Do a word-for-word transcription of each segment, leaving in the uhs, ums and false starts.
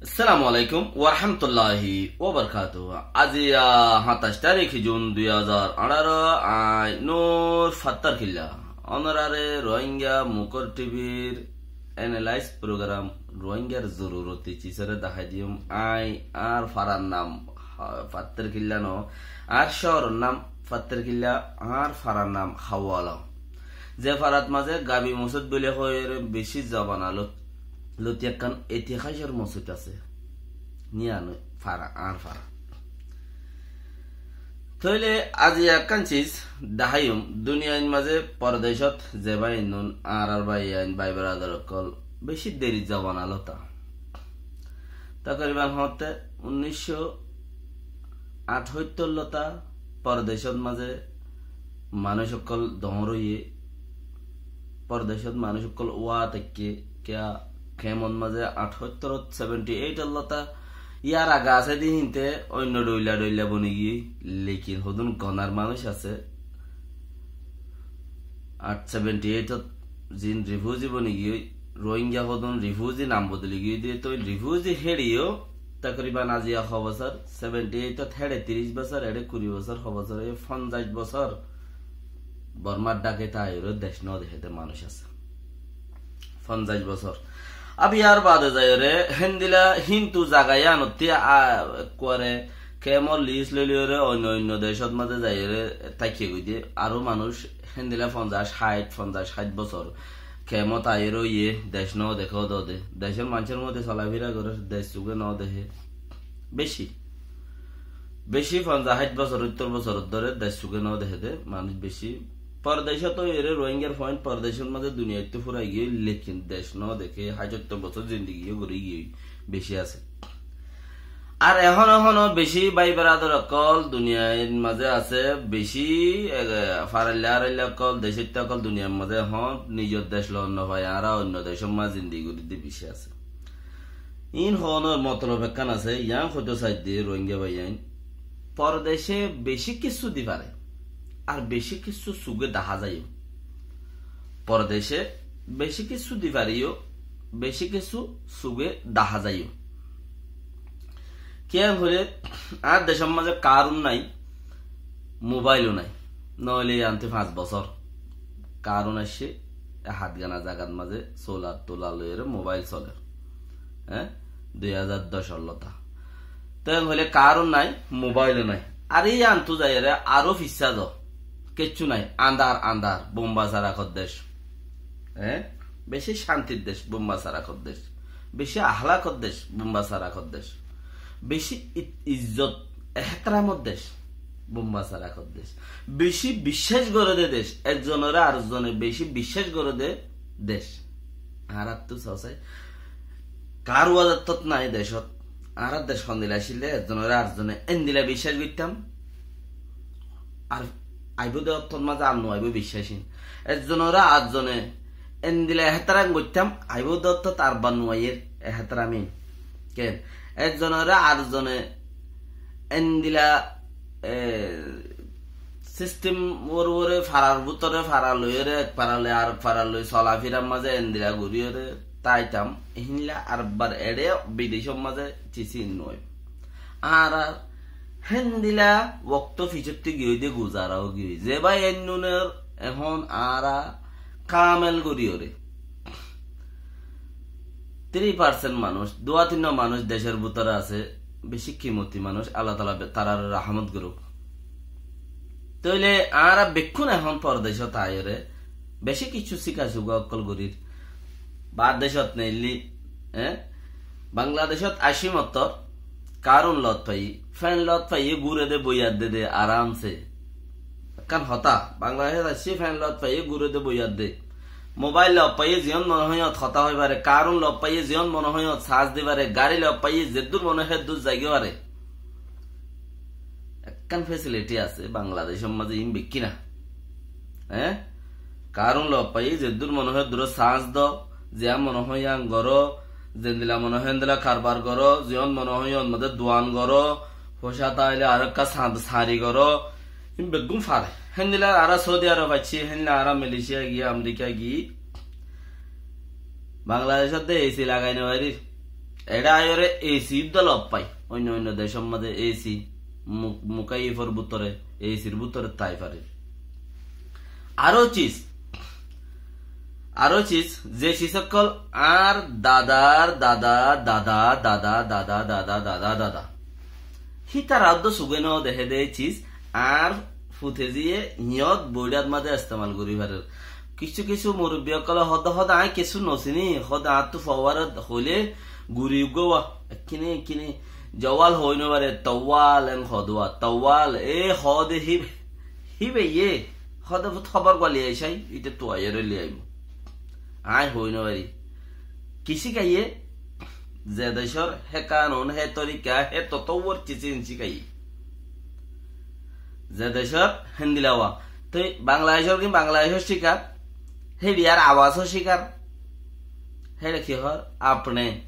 Assalamu alaikum warahmatulláhi wabarakátuhu. Aijja háñtaic tarík Jun dui házar añçáro, añí Nur Fattarkilla. Ónorare Rohingya Mukor T V'r analyze program Rohingyar zorurot ki cisóre dahái diyum. Añí añár farar nam, ha, Fattarkilla no, añár cóoror nam Fattarkilla, añár farar nam Hawala. Ze farat mazé Gabi Mosóit buli hoiyóre beci zobana lot-, loti ekkán itihasor mosóit asé. Niyan fara, añár fara. Tóile aijja ekkán cis daháiyum, duniyair mazé pordecót ze báiyain, añárar báiyain, bái beradar ókkol beci deri zobana lota. Takriban hoóñtte unnícco añcóttor lota pordecót mazé manúic ókkol doóñr óiye, pordecót manúic ókkol uá táikke, kiyá kemot mazé añcóttorot, seventy eight ot lota, yar age asé de híinte oinno dhoilla dhoilla boni giyói, lekin hodún gonar manúic asé, Ar seventy eight ot zin refugee boni giyói, Rohingya hodún refugee nam bodoli giyói de, toi refugee héçe yó takriban aijja ho bosór, seventy eight ot héçe tiríc bosór, eçe kuri bosór, ho bosór, ei fonzaic bosór Bormar dháke táiyore dec no dehéde manúic asé. Fonzaic bosór. Ab yar bade zaiyore héndila híntu zaga yíanottí, a, ekkuare kemor lis loilore oinno oinno decót mazé zaiyore táikke goi de. Aró manúic héndila fonzaic, háit, fonzaic, háit bosór kemot aiyore óiye, dec no deké de. Decór manúcor mozé solafira gorer, dec suge no dehé. Beci. Beci fonzaic, háit bosór, óttor bosór dóre dec suge no dehéde manúic beci. Pordecót óiyore Rohingyar fuain pordecór mazé duniyaittú furai giyói, lekin dec no deké, háit óttor bosór zindigi yó gori giyói beci asé. Ar ehón ehóno beci bái beradar ókkol duniyair mazé asé, beci, e, farailla arailla ókkol, decóitta ókkol duniyair mazé ehón nizor dec lon no fai, añára oinno decór mazé zindigi gori de beci asé. Iín hoónor motolob ekkán asé, yián hoitó saidde Rohingya báiyain. Pordecé beci kessú di fare, ar beci kessú suge dahá zaiyó. Pordecé beci kessú di fare yó, beci kessú suge dahá zaiyó. Kiyá hoilé, añár decór mazé karun nái, mobailó nái. Noóile yiánte fañs bosór karun aiccé, e hátgana zagat mazé solar tolar loiyore mobail soler. Hé? Dui házar doc or lota. Te hoilé karun nái, mobailó nái. Ar yiántu zaiyore aró fissá zo. Kessú nái, andar, andar, Bomba sarakor dec. Hé? Beci cántir dec, Bomba sarakor dec. Beci ahlakor dec, Bomba sarakor dec. Beci i-, izzot, ehteramor dec, Bomba sarakor dec. Beci biccác gore de dec, ekzonoré arekzone beci biccác gore de dec. Añárattú sosai. Kar uazattót nai decót. Añárar dec hondila accíl de, ekzonoré arekzone endila biccác goittám. Ar aibó de ottót mazé ar no aibó biccác ín. Ekzonoré arekzone endila ehteram goittám, aibó de ottót ar bar no aiyér ehteram ín. Ken? Ekzonoré arekzone endila, e, sistem uore uore farar bútore fara loiyóre, ek fara loi arek fara loi solafirar mazé endila goríyore táitam, híndila ar bar eçé bidecór mazé cisí no óibo. Añárar héndila woktó ficottí giyói de guzara ó giyói. Ze bái ennunor ehón añára kamel goríyore. Three percent manúic, duwa tinnwá manúic decór bútore asé, beci kimoti manúic, Allah taala be-, tarare rahámot gorouk. Tóile añára bekkún ehón pordecót aiyóre, beci kessú sika suga ókkol gorír. Bar decót neillí, eh? Bangladecót aiccé mottor, karun lot faiyí, fen lot faiyí, gúre de, boiyar de de, aramse. Ekkán hotá, Bangladecót aiccé, fen lot faiyí, gúre de, boiyar de. Mobail lot faiyí, ziyón mone hoó yót hotá hoi fare, karun lot faiyí, ziyón mone hoó yót sas di fare, gari lot faiyí, zeddúr mone hoó eddúr zaigói fare. Ekkán fesiliti asé Bangladecór mazé, iín bekkí na. Hé? Karun lot faiyí, zeddúr mone hoó eddúr sas do, ziyán mone hoó yían goró, zendila mone hoó endila karbar goró, ziyón mone hoó yían mazé duan goró, foicá táile arekka sa-, sari goró, iín beggún fare. Héndila añára Saudi Arob aiccí, héndila añára Malaysia giyí, Amerika giyí, Bangladecót de A C lagai no farir. Eçé aiyóre A C uddá lof fai. Oinno oinno decór mazé A C, mu-, mukáifor bútore, A C'r bútore tái farer. Aró sis, aró sis, ze sis ókkol añár dadar dada, dada, dada, dada, dada, dada, dada. Hítara uddá sugé no deké de sis, añár fute ziyé híyot boiçát mazé estemal gorí farer. Kissú kissú murubbi ókkole hoó de, hoó de aññí kissú no siní, hoó de añáttu fowar hoilé guri uggúa, ekkíni, ekkíni, zowal hoói no fare, towal en hoó de, towal, e hoó de hí-, híbayé, hoó de fut hóbor gua liyai sai, ítattu aiyóre liyaibóu. Aññí hoói no fari. Ki cíkaiyé? Ze decór hé kanun, hé torika, hé totowor sis ín cíkaiyé. Ze decór héndilla wa. Toi Bangladecór gín Bangladecór cíkar, héçiyar awasó cíkar. Héçe ki hoór? Apne.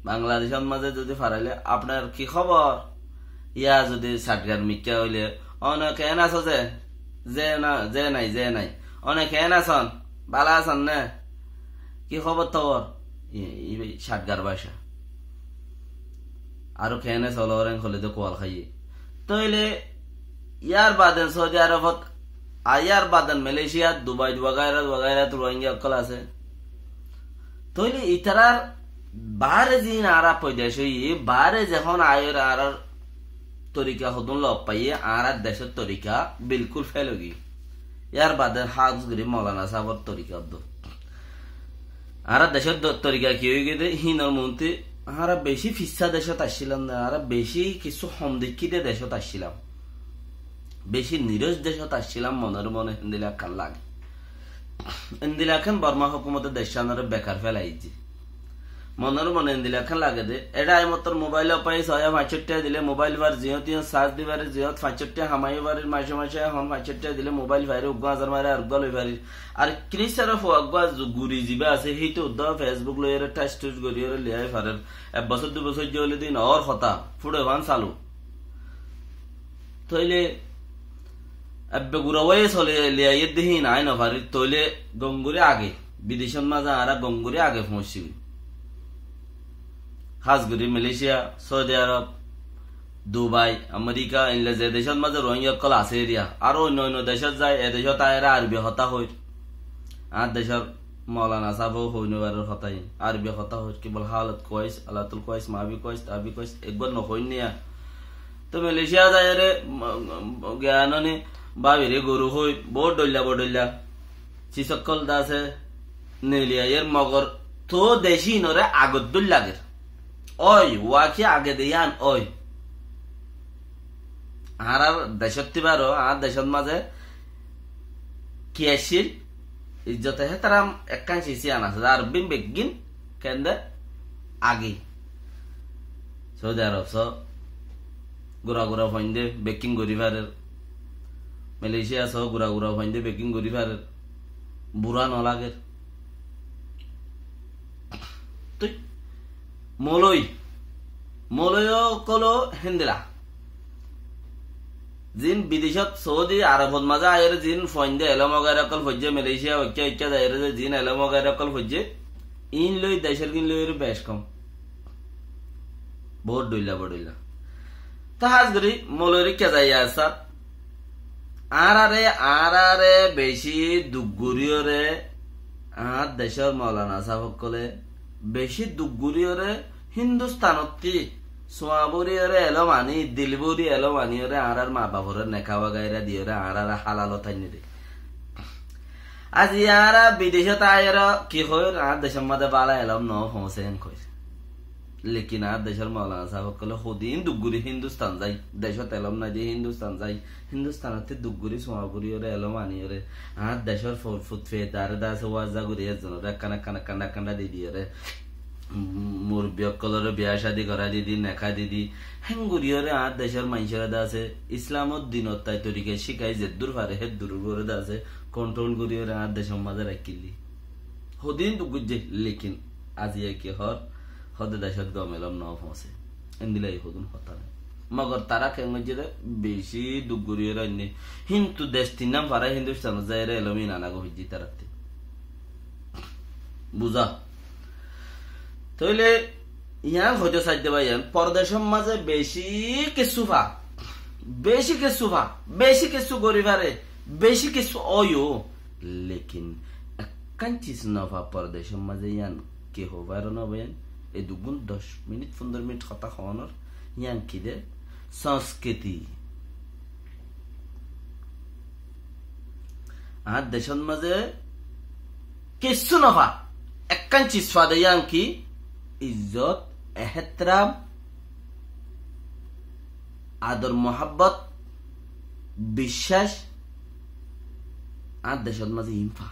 Bangladecór mazé zodi faraile, "Apnar ki hóbor?" Yá zodi satgar mikká óile, "One keén asó ze?" Ze na, ze nai, ze nai. "One keén asón? Bála asón né? Ki hóbor tobor?" Í, íba satgar báca. Aró keéne solor en hoilé de kual háiye. Tóile yar baden Saudi Arabot, a yar baden Malaysiat, Dubait wagairat, wagairat Rohingya ókkol asé. Tóile ítarar baáre ziín añára foidaic óiyi, baáre zehón aiyóre añárar torika hodún lof faiyé, añárar decór torika bilkúl fél óigiyi. Yar baade hás gorí Moulana sábor torika uddú. Añárar decór do-, torika ki óigiyé dé, hínor muúntu añára bicí fissá decót accílam dé, añára bicí kissú hom deikkí dé decót accílam. Bicí niróc decót accílam, monor mone héndilla ekkán lage. Endilla ekkán Borma hókumote decánoré bekar félai diyé. Monor mone endilla ekkán lage dé, eçé aññí mottor mobail fai, sóiya fañsót tiya dile mobail far, ziyót iyót sarj di farir, ziyót fañsót tiya hamai farir, mace mace ehón fañsót tiya dile mobail farir, uggúa azar mare ar uggúa loi farir. Ar kiní sára fua uggúa zu-, guri zibá asé, híte uddúa Facebook loiyóre, ṭac ṭuc goríyóre liyai farer. Ek bosór dui bosór óile din or hotá, fuçe fan salu. Tóile ebbe gura wáiye sole liyaiyé dé híin aññí nofarir, tóile gom gorí age, bidecót mazé añára gom gorí age foóñsibí. Hás gorí Malaysia, Saudi Arab, Dubai, Amerika, eilla ze decót mazé Rohingya ókkol asé eriya, aró oinno oinno decót zai, e decót aiyóre Arobi hotá hoir. Añár decór Moulana sáb ó hoi no farer hotá iín. Arobi hotá hoir ki bol halot kois, alatul kois, mabi kois, tabi kois, eggúa no hoir niya. Toi Malaysia zaiyóre, m-, m-, giyanoni babire goru hoi, bout dhoilla bout dhoilla. Sis ókkol de asé, neli aiyér mogor, to dec ínoré agor dóilla lager. Ói, waki age de yían ói. Añárar decót tíbaró, añár decót mazé ki accíl? Ijjote hétaram ekkán sis yían asé, ar bín beggín kende agi. Saudi Arab só gura gura foinde bekkín gorí farer. Malaysia só gura gura foinde bekkín gorí farer. Bura no lager. Tui moloi, moloi ókkol ó héndilla. Ziín bidecót Saudi Arabot mazé aiyóre ziín foinde elóm wagaira ókkol foijjé, Malaysia, oikká oikká zaiyóre ze ziín elóm wagaira ókkol foijjé, iín loi decór gín loi bec kom. Bout dhoilla, bout dhoilla. Tó hás gorí moloi rikká zaiya asá. Añáráre, añáráre bicí duk goríyoré, añár decór Moulana sáb ókkolé bicí duk goríyoré, Hindustanottí suañ bóriyoré elóm aní, dil bóri elóm aníyoré, añárár maa baforé neká wagaira diyoré, añáráre hálalot ainné dé. Aijja añára bidecót aiyóre ki hoóir, añár decór mazé bála elóm no foóñse en hoóir. Lekin añár decór Moulana sáb ókkolé hodin duk gorí Hindustan zai, decót elóm nai de Hindustan zai, Hindustanottí duk gorí suañ bóriyoré elóm aníyoré, añár decór fo-, fut fiyadare de asé wazza gorí ezzonoré ekkán ekkán ekkán ekkán di diyoré, murubbi ókkolóre biya cádi gorái di di, neká di di, héen goríyoré añár decór maincóre de asé Islamor dinot tai torika cíkai zeddúr fare héddúr uore de asé kontrol goríyoré añár decór mazé raikkíl dé. Hodin duk goijjé, lekin aijja ki hoór, hoóde decót gom elóm no foóñse. Endilla ei hodún hotá nai. Mogor tará keén goijjé dé, bicí duk goríyoré ainné. Hintu dec tinnán fara Hindustanot zaiyóre elóm iín aná goi foijjé tarattí. Buzá. Tóile Yián hoitó saidde bái, yián pordecór mazé bicí kessú fa, bicí kessú fa, bicí kessú gorí fare, bicí kessú óiyo, lekin ekkán cis nofa pordecór mazé, yián ki hoó faro no bái? Yián e duggún doc minit, fundoro minit hotá hoónor, yián ki de? Sonskiriti. Añár decót mazé kessú nofa, ekkán cis fa de, yián ki? Izzot, ehéteram, ador, muhábbot, biccác, añár decót mazé iín fa.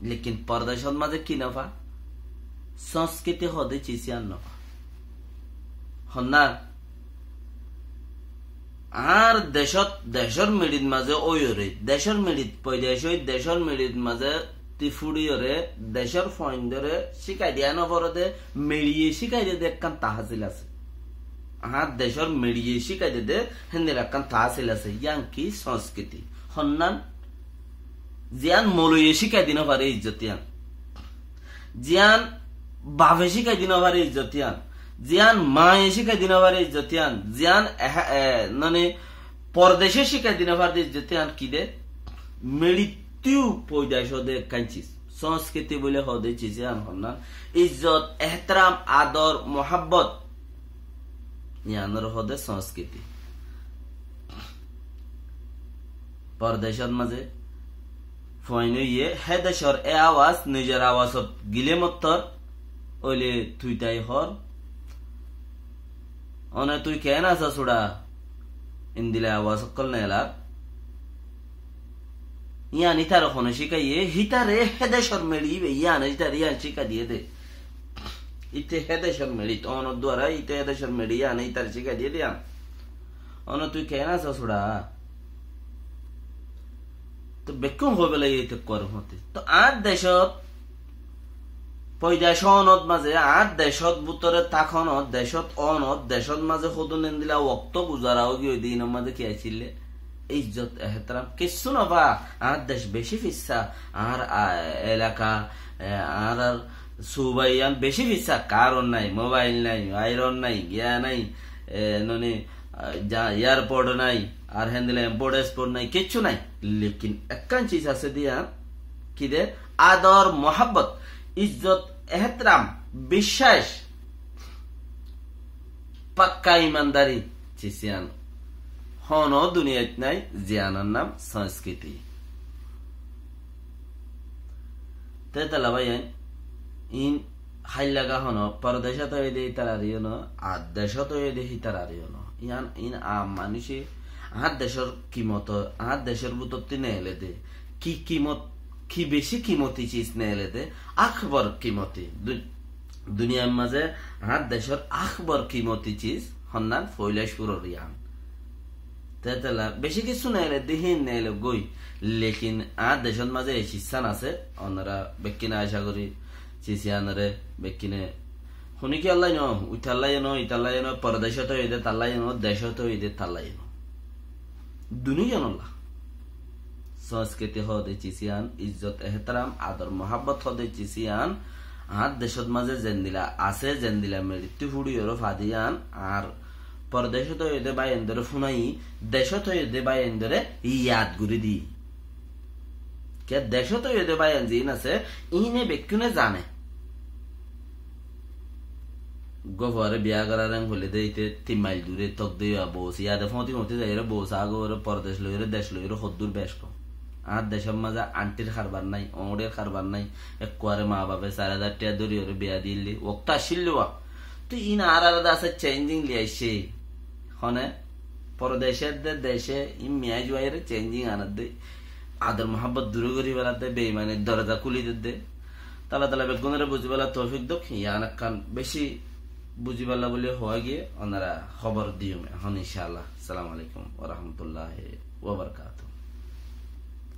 Lekin pordecót mazé ki nofa? Sonskiriti hoó de cis yián nofa. Honnán? Añár decót, decór meçit mazé óiyore, decór meçit foida ói, decór meçit mazé ti fúçiyore, decór fuaindóre cíkai diya no fore de, meçiye cíkai de de ekkán tahásil asé. Añár decór meçiye cíkai de de héndilla ekkán tahásil asé. Yián ki? Sonskiriti. Honnán? Ziyán mouloiye cíkai di no fare izzot yián, ziyán bafe cíkai di no fare izzot yián, ziyán maye cíkai di no fare izzot yián, ziyán eha-, e, mane, pordecé cíkai di no fare izzot yián ki de? Meçittú foida ói de ekkán cis. Sonskiriti buli hoó de cis yián honnán? Izzot, ehéteram, ador, muhábbot. Yiánore hoó de sonskiriti. Pordecót mazé fuain óiye hé decór e awaz nizor awazot gilé mottor, óile tui tai hoór, "One tui keén asó suça?" Endilla awaz ókkol neelar. Yián ítare hone cíkaiye? Hítare hé decór meçi íba, yiáne ítare yián cíkai diyé de. Íte hé decór meçi, onor duara íte hé decór meçi, yiáne ítare cíkai diyé de yián. "One tui keén asó suça?" Toi bekkún hoói félaiye te kuar mate. Toi añár decót foida óonot mazé, añár decót bútore tákonot, decót óonot, decót mazé hodún endilla októ guzara ói giyé de, inor mazé ki accíl? Izzot, ehéteram, kessú nofa. Añár dec bicí fissá, añár, a, elaka, e, añár suba yián bicí fissá, karent nái, mobail nái, airon nái, giya nái, e, noni, a, ja-, airport nái, ar héndilla import export nái, kessú nái. Lekin ekkán cis asé de yián, ki de? Ador, muhábbot, izzot, ehéteram, biccác, pakka imandari, cis yián hono duniyait nái, ziyánor nam sonskiriti. Te tala bái, iín háillaga hono pordecót óiye de ítarar yó no, ar decót óiye de hítarar yó no. Yián, iín aam manúice añár decór kimot, añár decór bútotti neele de. Ki kimot, ki bicí kimoti cis neele de? Akbor kimoti. Du-, duniyair mazé añár decór akbor kimoti cis honnán? Foilacúror yián. Te tala bicí kessú neele de, híin neele goi. Lekin añár decót mazé e cisan asé, onora bekkúne acá gorí, cis yiánore bekkúne húni ki, Allah no, uitalla yó no, italla yó no, pordecót óiye de talla yó no, decót óiye de talla yó no. Duniyanolla. Sonskiriti hoó de cis yián, izzot, ehéteram, ador, muhábbot hoó de cis yián, añár decót mazé zendilla asé, zendilla meçittú fúçiyore fa de yián, ar pordecót óiye de báiyaindóre fúnai, decót óiye de báiyaindóre yad gorí di. Ke decót óiye de báiyain ziín asé, iíne bekkúne zane. Uggwá fuare biya gorar en hoilé de íte tin mail dure tok de yó bous, yade fóñti fóñti zaiyóre bous, agóre pordec loiyóre, dec loiyóre hoddúr bec kom. Añár decór mazé anthír harbar nái, oñçír harbar nái, ekkuare maa bafe sair házar tiañ dóriyóre biya diyé, októ accíl de wá. Toi iín añárar de asé changing loi aiccé. Hone, pordecót de, decót, iín miyac waiyóre changing aner de. Ador muhábbot dure gorí félar de, beimanir doroza kúli der de. Tala tala beggúnore buzibálla toufik douk, yián ekkán bicí buzibálla buli hoó giyé, onora hóbor diyum ehón incállah. Assalamu alaikum wa rahmatullahi wa barakatuhu.